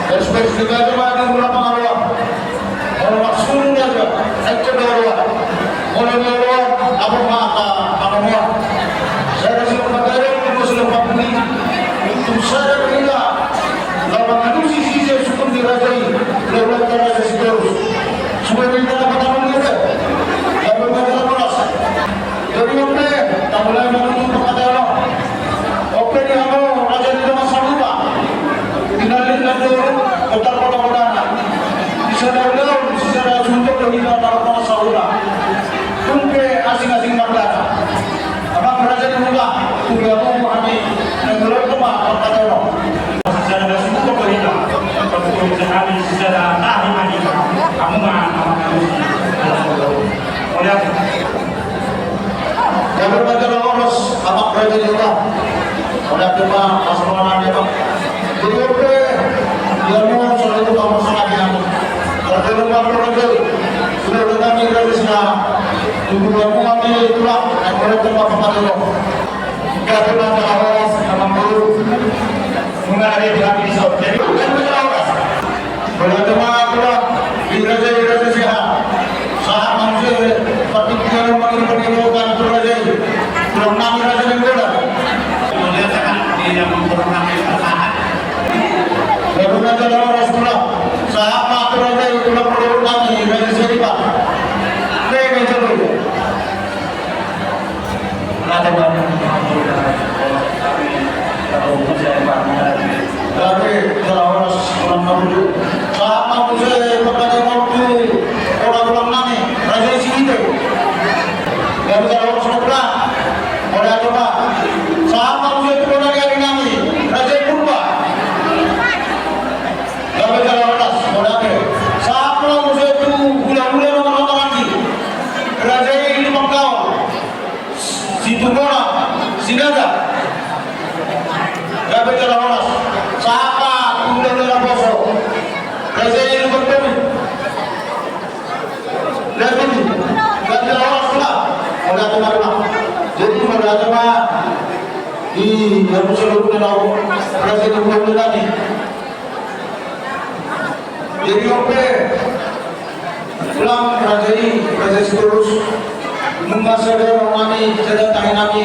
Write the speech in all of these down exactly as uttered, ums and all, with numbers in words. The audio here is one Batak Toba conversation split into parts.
Respect di gaja ma di mula pangaroa. Molo maksud gaja, ecce do roa. Molo do roa, apa maka pangaroa. Sada silop pagari, dua silop pabuni. Tung sada berita. Lawan manusia sisa sukun di raja i. Lawan raja Sitorus. Supaya berita apa tangan dia. Lawan raja Laporas. Jadi, oke, tamulai ma tutu pangkataion. Oke, di hamu raja ni dongan sahuta. Tinallik nandor, kota-kota kotana. Di sada ulaon, di sada suntuk do hita mardongan sahuta. Tung pe asing-asing mardana. Amang raja ni huta, tu hamu hami, nandor ma pangkataion. Di sada suntuk do hita. Tung pe hami di sada tahi ma hita. Hamu ma amang raja. Oleh Gabe ma jala horas, amang raja ni huta. Olo, ate ma, pasahaton ni amang. Jadi, oke, dia mau selalu kamu sangat nyaman. Kalau dia mau raja, sudah udah kami raja sana. Tunggu kamu kami tulang, yang boleh tempat tempat itu. Gabe ma jala horas, amang boru. Muna ari di hami di saut. Jadi, gabe ma jala horas. Mauliate ma tulang, di raja i raja sehat. Sahat ma muse, partingkian mangido-ido kan tu raja i. Tulang nami raja ni bola. Mauliate ma di amang boru nami sehat. Gabe ma jala horas tulang. Sahat ma tu raja i tulang boru nami raja sehat. Oke, gabe jala. Gabe jala horas, tulang nami. Sahat ma muse pangkataion tu tulang nami, raja i Sihite. Gabe jala horas, tulang. Mauliate ma. Sahat ma muse tu bona ni ari nami, raja i Purba. Gabe jala horas, mauliate. Sahat ma muse tu hula-hula na marhahamaranggi, raja i Lumban Gaol. Situngkona, Sinaga. Gabe jala horas. Sahat ma tu hula-hula naposo, raja i Lumban Tobing. Gabe jala horas, tulang. Mauliate ma, tulang. Jadi, mauliate ma di hamu saluhutna, raja i Lumban Tobing. Jadi, oke. Tulang, raja i, raja Sitorus. Nunga sada roha nami, sada tahi nami.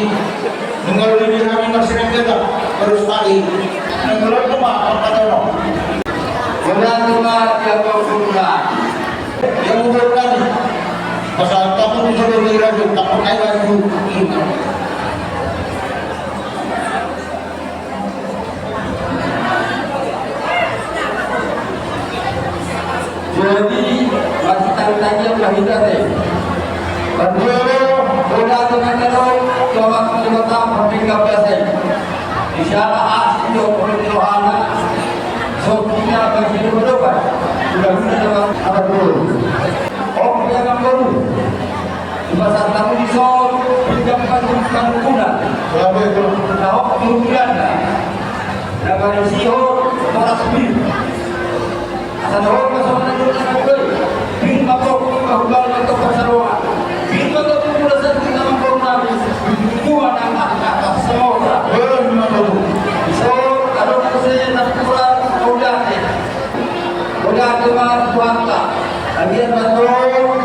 Nunga uli di hami marsiranggeta, terus tali. Nang tolong ma pangkataion. Benar, benar, ya, Pak Gubernur. Ya, Gubernur. Pasal takut itu dari raja, takut aja itu. Jadi, masih tanya-tanya ma hita te. Parjolo, bola tu na tadok, coba kita berpindah biasa. Di sana asli, jokowi rohana, so kita bagi berdoa. Sudah, sudah, sudah, sudah. Oke, yang baru. Di pasar tamu di son, pinjam panjang pangguna. Tahu kemudian, na barisihon, horas pir. Asa na hot, pasal na hot, na hot, pir mabok, pahubal, na hot, pasaroa. Pir mabok, pura satu, na mabok, nami. Tujuan, na hot, na hot, semua. Eh, mabok. So, kalau saya nak kurang, udah, eh. Udah, cuma, kuat, tak? Agian mantong,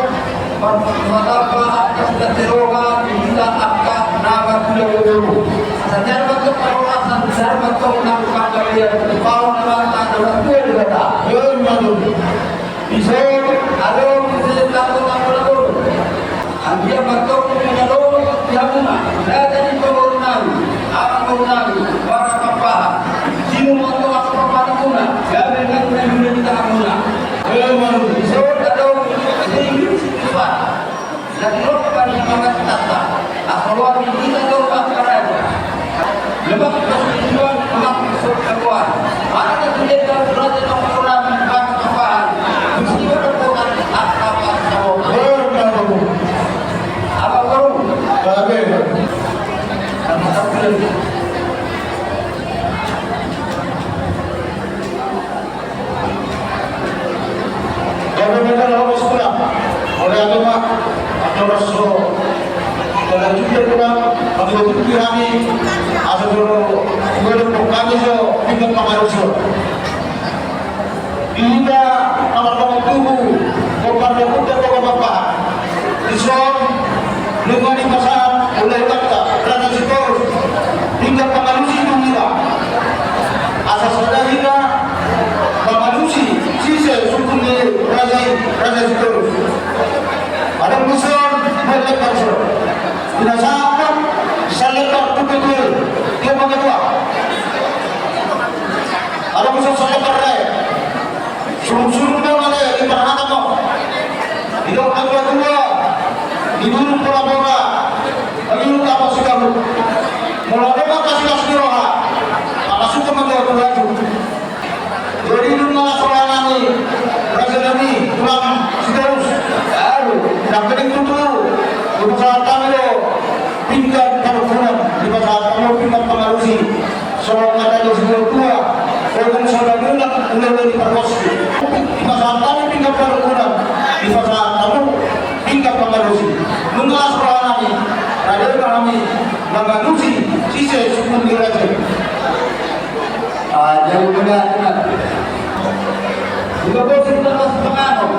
ma-, mangalap angka sian roha di hita angka na marhula-hula. Asa nian mantong parhorasan, nian mantong nang panggabean, pau na mata na martua di bata. Emma tutu. Dison adong di sini tanggul-tanggul na bolon. Anggiat mantong di na dong di hamuna, na jadi pangorungan, amang boru nami, para papaha. Simu mantong angka papaha muna, gabe nang na hula di tanganmuna. Emma tutu. Dison adong di sini sifat. Jadi roh kami mangat tata. Asa roha di hita do angka raja. Lemak persetujuan, lemak persekutuan. Mana kesulitan raja dan orang di mana kepahan. Mesti berkekuatan apa-apa sama. Emma tutu. Apa baru? Babe. Apa baru? Gabe ma jala horas, tulang. Mauliate ma. Horas, so. Jala jujur, tulang. Mangihut hami. Asa jolo. Gue dong kami so. Pindah pangaruh so. Hita na mardongan tubu, pomparan ni ompunta Toga Pakpahan. Dison nunga dipasahat hulahulanta Raja Sitorus pinggan pangalusi tu hita. Asa sada hita mangalusi sise suku ni raja i, Raja Sitorus. Adong dison dua lembar dison. Pinasahat ma salembar tu ketua i, tu ketua. Adong dison salembar re. Surung-surung do mate di parhata mo. Didok natuatua, di duru pola-pola, di duru tapa sigaru. Molo adong angka silas ni roha, maka suka ma tuatua i. Jadi nunga las roha nami, raja nami, tulang Sitorus. Aduh, ndang bening tutu, dipasahat hami do pinggan parungkunan, dipasahat hami do pinggan pangalusi. Songon hata ni situatua, ogung sada nunga, ulaula ni pargonsi. Dipasahat hami pinggan parungkunan, dipasahat hami pinggan pangalusi. Nunga las roha nami, rade ma hami mangalusi sise suku ni raja i. Ah, jadi benar, benar. Juga bos itu terus pengaruh.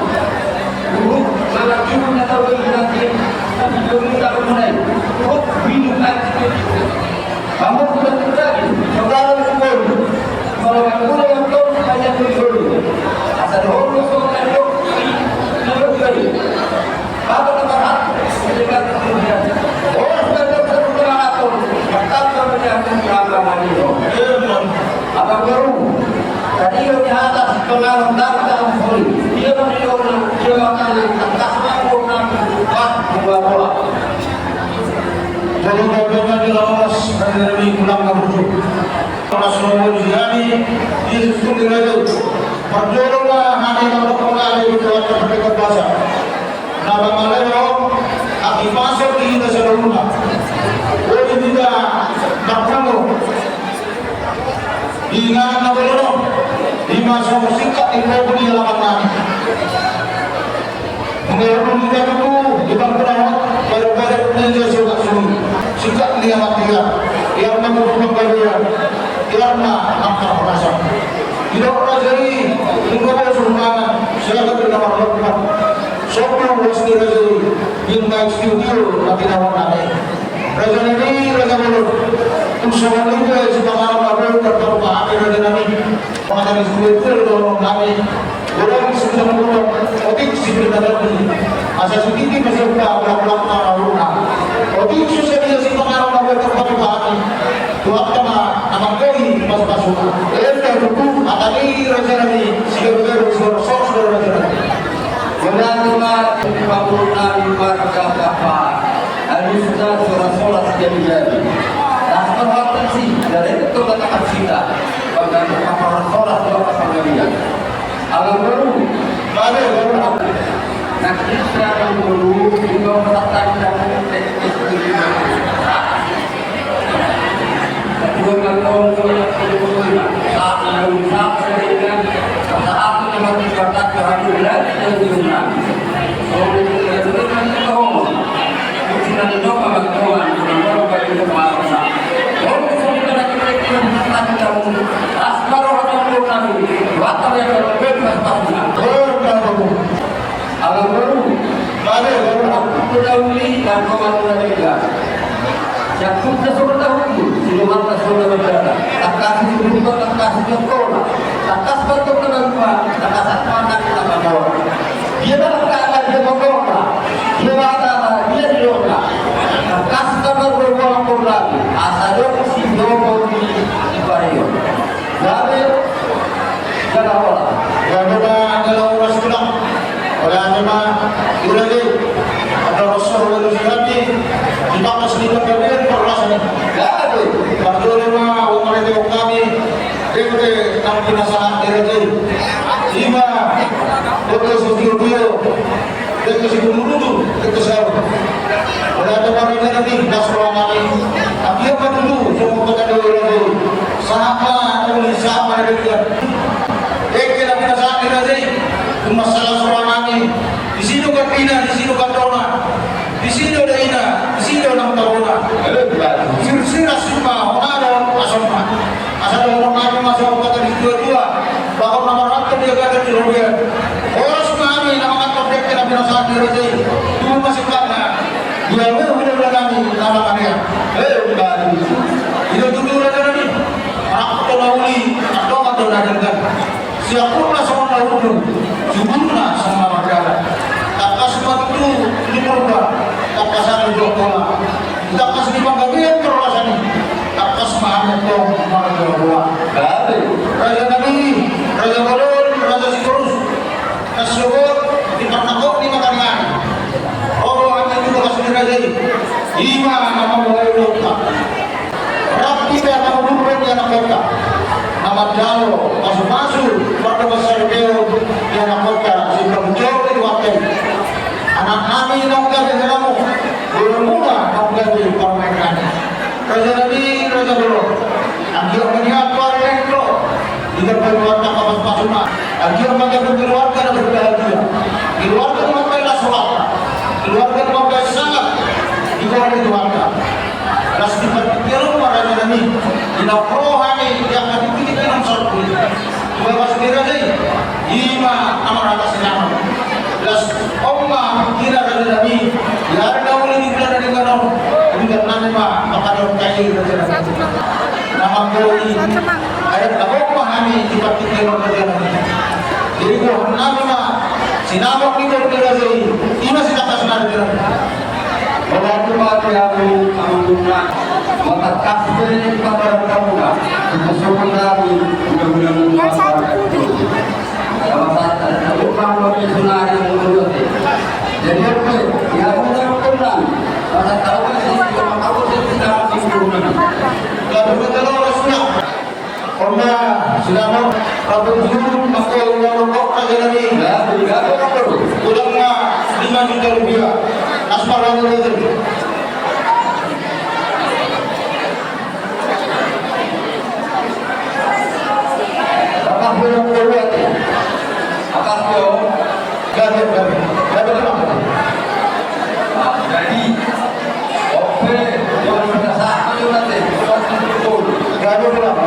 Guru, mana guru na tau berarti, tapi guru tak mengenai. Guru, minum air sedikit. Kamu sudah terjadi, saudara guru. Kalau guru yang tahu, saya guru. Asal guru, saudara guru, terus jadi. Apa kata Pak? Ketika kemudian, oh, sudah ada satu peralatan, maka kemudian, apa mandi? Apa baru? Tadi kami atas pengaruh dan dalam poli. Dia mandi orang, dia makanan, tangkas mampu, mampu, pas, buat bola. Jadi, bagaimana di lawas, dan dari pulang ke Bujur. Pas nomor di hari, Yesus pun dirayu. Parjolo ma hami mangkopol hami di keluarga Merdeka Plaza. Na mangaleho, api pasok di hita saluhutna. Boi hita marpungu. Di inganan na bolon on, di masa singkat di lobu di alaman nami. Mengerum hita tutu, di bangku na hot, pada-pada ninja suka sunu. Singkat ni amat dia, biar na butuh penggawean, biar na angka perasaan. Didok raja i, nunga boi sumbangan, silakan di nomor lompat. Sobu bos ni raja i, di rumah studio, tapi nawar nami. Raja nami, raja bolon. Tung songon i do, sipanganon na boi, tarparupa hami raja nami. Pangataran sude tu do nami. Godang sude na godang, otik sude na tadi. Asa sititi pasempa, ulak-ulak na ulak. Otik sude dia sipanganon na boi, tarparupa hami. Tuhan tama, amang koi, pas-pasuna. Enda tutu, hata ni raja nami, sigaru-garu, sigaru-garu, raja nami. Godang ma, pangurungan marga Pakpahan. Alusna sola-sola sigaru-garu. Las ma rohanta si, dari itu kata kasita. Bangga kapal sola-sola panggabean. Alam baru. Baru, baru. Nah, kita yang baru, di bawah kata kita, Alam baru. Baru, baru. Aku dah uli, dan kau baru dah tinggal. Siap, sudah suruh tahu, sudah mata, sudah berjalan. Tak kasih suruh, tak kasih jempol. Tak kasih bantu ke rumah, tak kasih anak, tak kasih orang. Dia dah tak ada, dia mau kau. Dia dah tak ada, dia di rumah. Tak kasih kabar berbohong pulang. Asal dia si Jokowi di Barrio. Gabe, jala horas. Gabe ma jala horas tulang. Olo ate ma, ira ge. Ada rosor walu sirami. Di bakas di penggabean perhorasan. Gabe. Parjolo ma, uang rete uang kami. Rete nang pinasahat ira ge. Ima. Rete sutio-tio. Rete si gumurungu, rete si aru. Ora ada barang jadi, das ruangan ini. Tapi apa dulu, semua kota dulu lagi. Sama, uli sama ada dia. Rete lagi na sama lagi. Cuma salah seorang lagi. Di sini kan pina, di sini kan dona. Di sini ada ina, di sini ada dona. Sir-sir asma, orang ada asma. Asal orang lagi masuk kota di dua-dua. Bahkan nomor satu Horas ma hami na mangantor di angka na pinasahat ni raja i. Tubu ma singkatna. Dia lu hula-hula nami na manganea. Eh, bali. Ida tutu raja nami. Anak tona uli, anak tona denggan. Siapurna songon na ujung, sudurna songon na mardalan. Tangkas ma tutu di Purba, tangkas ma di Jokkola. Tangkas di panggabean perhorasan i, tangkas ma hami tong marboa-boa. Gabe. Raja nami, raja bolon, raja Sitorus. Nasogot di parnangkok ni mata ni ari. Olo hami tu bagas ni raja i. Ima na mamboan ulaonta. Rap hita na mamboan ulaon di anakhonta. Na mandalo pasu-pasu, pardongan saripeon di anakhonta. Sehingga menjadi wakil. Anak nami naung gabe helamu. Bolon muna naung gabe parumaen nami. Raja nami, raja bolon. Anggiat ma nian tu ari na ro. Di keluarga pasu-pasuna. Anggiat ma gabe keluarga na berbahagia. Keluarga na mambaen las roha. Keluarga na mambaen sangap. Di keluarga. Las di partingkian on ma raja nami. Di na roha ni, di angka tingki-tingki na saur. Di bagas ni raja i. Ima na marhata sinamot. Las on ma hami raja nami. Di ari na uli ni bulan na denggan on. Di bulan nami ma mangkadahon hami raja nami. Na mangkali. Adat na gok ma hami di partingkian on raja nami. Jadi gokhon nami ma sinamot ni boru ni raja i. Ima sitangkas nari raja nami. Mauliate ma di hamu amangboru nami. Matangkas pe di panggabean hamuna. Sungkun-sungkun nami. Mudah-mudahan hamuna. Jadi, oke, ya, mudah-mudahan. Masa tahu kan sih, kalau tahu sih, kita masih belum. Kalau kita tahu, harus sudah. Oma, sudah mau, kalau belum, maka udah rokok aja lagi. Ya, tidak ada rokok. Udah mah lima juta rupiah. Aspal lagi. Apa pun yang perlu hati. Apa pun. Gabe, gabe. Gabe, gabe. Jadi, oke, yang merasa apa juga nanti. Gabe, gabe.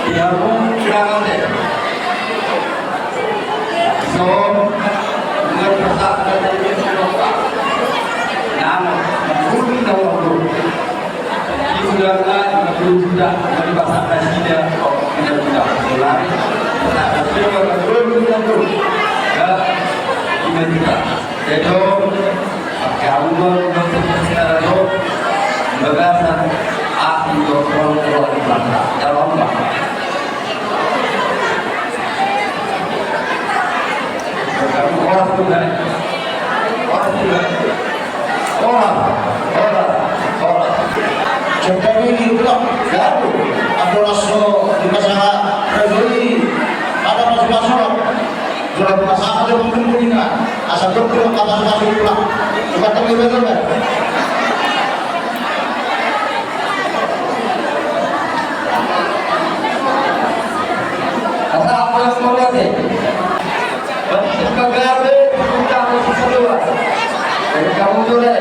Dia pun kurang nanti. So, dengan perasaan dari Eropa. Nama, bumi dan waktu. Di bulan lain, bumi sudah, dari bahasa Nasida, oh, tidak sudah mulai. Bahasa Nasida, bumi dan waktu. Ya, lima juta. Jadi, pakai rumah, rumah sekitar, bagasan, ah, itu, orang tua di belakang. Dalam, Pak. Horas, horas, horas. Horas, horas, horas. Coba ini, ulang. Gabe. Apa langsung di masalah rezeki? Ada masuk-masuk. Sudah masalah, ada mungkin punya. Asal betul, apa langsung pulang. Coba tengok, coba, coba. Asa apa yang mau lihat, eh? Berarti sebagai apa? Kita harus keluar. Jadi kamu boleh.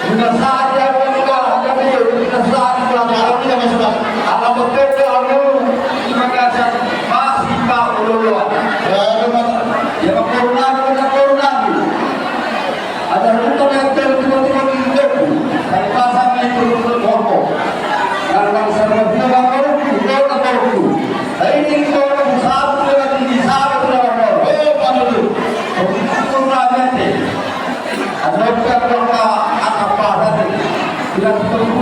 Guna saja, guna saja, guna saja. Kalau tidak masuk, apa betul kamu di Makassar masih tak ululuan? Ya, memang. Ya, corona, corona. Ada lupa yang terus tiba-tiba di hidupku. Saya pasang itu untuk rokok. Yang bangsa lebih lama itu, itu rokok. Saya ini itu orang satu dengan ini, satu dengan orang. Oh, mana tu? Begitu pun ada nanti. Ada lupa yang terluka, ada apa nanti. Tidak betul.